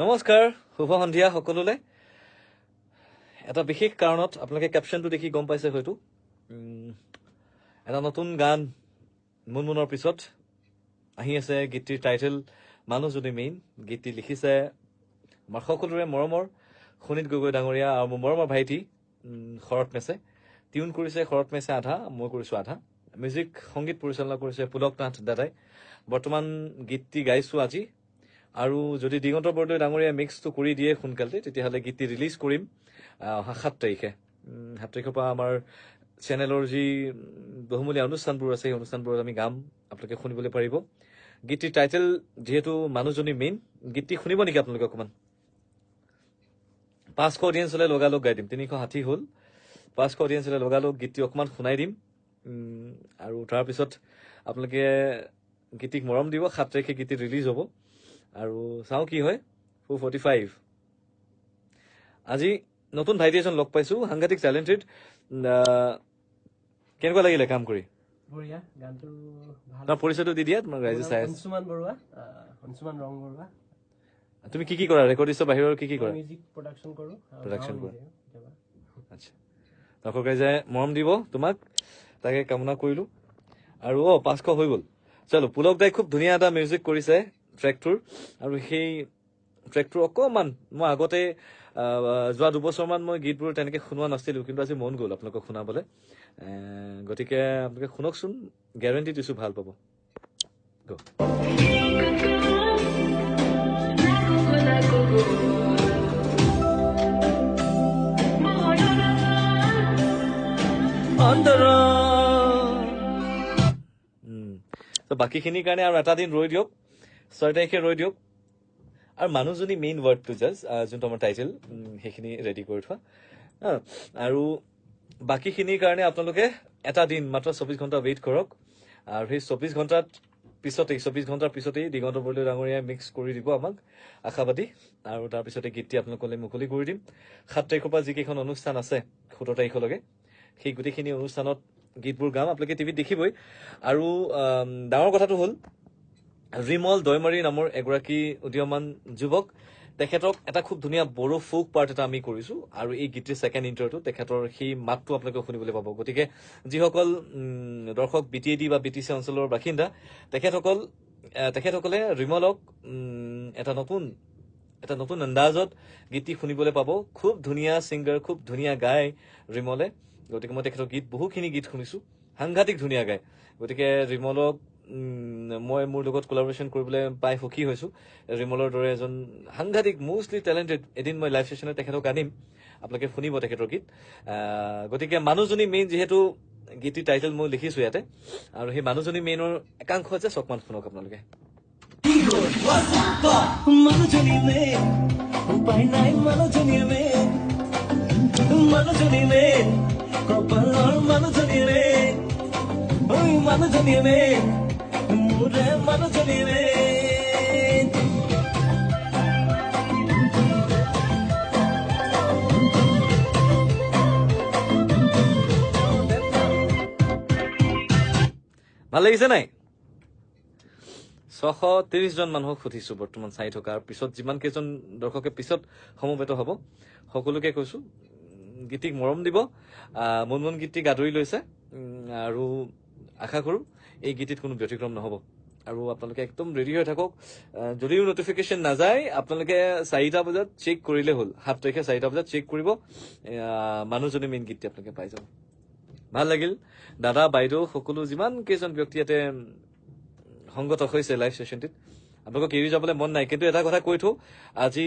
নমস্কাৰ, শুভ সন্ধিয়া সকলোলৈ। এটা বিশেষ কাৰণত আপোনালোকে কেপশ্যনটো দেখি গম পাইছে হয়তো, এটা নতুন গান মুনমুনৰ পিছত আহি আছে। গীতটিৰ টাইটেল মানুহজনী মেইন। গীতটি লিখিছে আমাৰ সকলোৰে মৰমৰ শোণিত গগৈ ডাঙৰীয়া আৰু মোৰ মৰমৰ ভাইটি শৰৎ মেছে। টিউন কৰিছে শৰৎ মেছে আধা, মই কৰিছোঁ আধা। মিউজিক সংগীত পৰিচালনা কৰিছে পুলক নাথ দাদাই। বৰ্তমান গীতটি গাইছোঁ আজি, আৰু যদি দিগন্ত বৰদলৈ ডাঙৰীয়াই মিক্সটো কৰি দিয়ে সোনকালে, তেতিয়াহ'লে গীতটি ৰিলিজ কৰিম অহা 7 তাৰিখে। 7 তাৰিখৰ পৰা আমাৰ চেনেলৰ যি বহুমূলীয়া অনুষ্ঠানবোৰ আছে, সেই অনুষ্ঠানবোৰত আমি গাম, আপোনালোকে শুনিবলৈ পাৰিব। গীতটিৰ টাইটেল যিহেতু মানুহজনী মেইন, গীতটি শুনিব নেকি আপোনালোকে অকণমান? 500 অডিয়েঞ্চ হ'লে লগালগ গাই দিম। 360 হ'ল, 500 অডিয়েঞ্চ হ'লে লগালগ গীতটি অকণমান শুনাই দিম। আৰু তাৰপিছত আপোনালোকে গীতটিক মৰম দিব। 7 তাৰিখে গীতটি ৰিলিজ হ'ব আৰু চাওঁ কি হয়। 4:45 আজি নতুন ভাইটি এজন লগ পাইছোঁ, সাংঘাতিক টেলেণ্টেড। কেনেকুৱা লাগিলে কাম কৰি? বঢ়িয়া, গানটো ভাল। তোমাৰ পৰিচয়টো দি দিয়া, তোমাক ৰাইজে চাই আছে। অংশুমান বৰুৱা, অংশুমান ৰং বৰুৱা। তুমি কি কি কৰা? ৰেকৰ্ডিষ্টৰ বাহিৰৰ কি কি কৰা? মিউজিক প্ৰডাকশ্যন কৰোঁ। প্ৰডাকশ্যন কৰা। আচ্ছা, দৰ্শক ৰাইজে মৰম দিব তোমাক, তাকে কামনা কৰিলোঁ। আৰু 500 হৈ গ'ল। চলো, পুলক দাই খুব ধুনীয়া এটা মিউজিক কৰিছে ট্ৰেকটোৰ, আৰু সেই ট্ৰেকটোৰ অকণমান মই আগতে যোৱা 2 বছৰমান মই গীতবোৰ তেনেকৈ শুনোৱা নাছিলোঁ, কিন্তু আজি মন গ'ল আপোনালোকক শুনাবলৈ। গতিকে আপোনালোকে শুনকচোন, গেৰেণ্টি দিছোঁ ভাল পাব। গ' অন্তৰ। বাকীখিনিৰ কাৰণে আৰু এটা দিন ৰৈ দিয়ক, 6 তাৰিখে ৰৈ দিয়ক। আৰু মানুহজনী মেইন ৱৰ্ডটো জাষ্ট যোনটো আমাৰ টাইটেল, সেইখিনি ৰেডি কৰি থোৱা। আৰু বাকীখিনিৰ কাৰণে আপোনালোকে এটা দিন মাত্ৰ 24 ঘণ্টা ৱেইট কৰক। আৰু সেই 24 ঘণ্টাত পিছতেই, 24 ঘণ্টাৰ পিছতেই দিগন্ত বৰদলৈ ডাঙৰীয়াই মিক্স কৰি দিব আমাক, আশাবাদী। আৰু তাৰপিছতে গীতটি আপোনালোকলৈ মুকলি কৰি দিম। 7 তাৰিখৰ পৰা যিকেইখন অনুষ্ঠান আছে 17 তাৰিখলৈকে, সেই গোটেইখিনি অনুষ্ঠানত গীতবোৰ গাম, আপোনালোকে টিভিত দেখিবই। আৰু ডাঙৰ কথাটো হ'ল, ৰিমল দৈমাৰী নামৰ এগৰাকী উদীয়মান যুৱক, তেখেতক এটা খুব ধুনীয়া বড়ো ফোক পাৰ্ট এটা আমি কৰিছোঁ। আৰু এই গীতটিৰ ছেকেণ্ড ইণ্টাৰটো তেখেতৰ সেই মাতটো আপোনালোকে শুনিবলৈ পাব। গতিকে যিসকল দৰ্শক বিটিএডি বা বিটিচি অঞ্চলৰ বাসিন্দা, তেখেতসকলে ৰিমলক এটা নতুন আন্দাজত গীতটি শুনিবলৈ পাব। খুব ধুনীয়া ছিংগাৰ, খুব ধুনীয়া গায় ৰিমলে। গতিকে মই তেখেতৰ গীত বহুখিনি গীত শুনিছোঁ, সাংঘাতিক ধুনীয়া গায়। গতিকে ৰিমলক মই মোৰ লগত কোলাবৰেশ্যন কৰিবলৈ পাই সুখী হৈছোঁ। ৰিমলৰ দৰে এজন সাংঘাতিক মষ্টলি টেলেণ্টেড, এদিন মই লাইভ ছেশ্যনত তেখেতক আনিম, আপোনালোকে শুনিব তেখেতৰ গীত। গতিকে মানুহজনী মেইন যিহেতু গীতটিৰ টাইটেল মই লিখিছোঁ ইয়াতে, আৰু সেই মানুহজনী মেইনৰ একাংশ যে অকণমান শুনক আপোনালোকে। মানুহজনী মেইন, উপায় নাই, মানুহজনী মেইন, মানুহজনী মেইন, কপালৰ মানুহজনী মেইন, ঐ মানুহজনী মেইন, মোৰে মানুহজনী মেইন। ভাল লাগিছে নাই? 630 জন মানুহক সুধিছোঁ বৰ্তমান চাই থকাৰ পিছত, যিমান কেইজন দৰ্শকে পিছত সমবেত হ'ব, সকলোকে কৈছোঁ গীতিক মৰম দিব। মুনমুন গীতটিক আদৰি লৈছে, আৰু আশা কৰোঁ এই গীতটিত কোনো ব্যতিক্ৰম নহ'ব। আৰু আপোনালোকে একদম ৰেডি হৈ থাকক। যদিও নটিফিকেশ্যন নাযায়, আপোনালোকে 4টা বজাত চেক কৰিলে হ'ল। 7 তাৰিখে 4টা বজাত চেক কৰিব, মানুহজনী মেইন গীতটি আপোনালোকে পাই যাব। ভাল লাগিল। দাদা, বাইদেউ, সকলো যিমান কেইজন ব্যক্তি ইয়াতে সংগত হৈছে লাইভ ছেশ্যনটিত, আপোনালোকক এৰি যাবলৈ মন নাই। কিন্তু এটা কথা কৈ থওঁ, আজি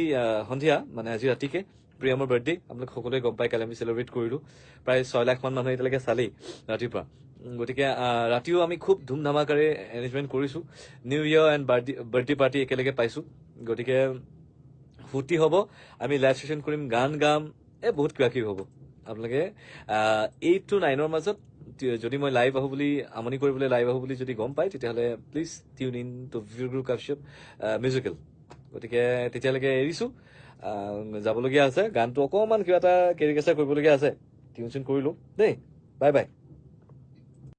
সন্ধিয়া, মানে আজি ৰাতিকে প্ৰিয়মৰ বাৰ্থডে, আপোনালোক সকলোৱে গম পাই। কালি আমি চেলিব্ৰেট কৰিলোঁ, প্ৰায় 6 লাখমান মানুহে এতিয়ালৈকে চালেই ৰাতিপুৱা। গতিকে ৰাতিও আমি খুব ধুম ধামাকাৰে এৰেঞ্জমেণ্ট কৰিছোঁ। New year and birthday party একেলগে পাইছোঁ, গতিকে ফূৰ্তি হ'ব। আমি লাইভ ছেশ্যন কৰিম, গান গাম, এই বহুত কিবা কিবি হ'ব। আপোনালোকে 8 টু 9ৰ মাজত যদি মই লাইভ আহোঁ বুলি, আমনি কৰিবলৈ লাইভ আহোঁ বুলি যদি গম পায়, তেতিয়াহ'লে please tune in to Bhrigu Kashyap musical. গতিকে তেতিয়ালৈকে এৰিছোঁ, যাবলগীয়া আছে। গানটো অকণমান কিবা এটা কেৰিকেচাৰ কৰিবলগীয়া আছে, টিউন চিউন কৰিলোঁ দেই। Bye bye.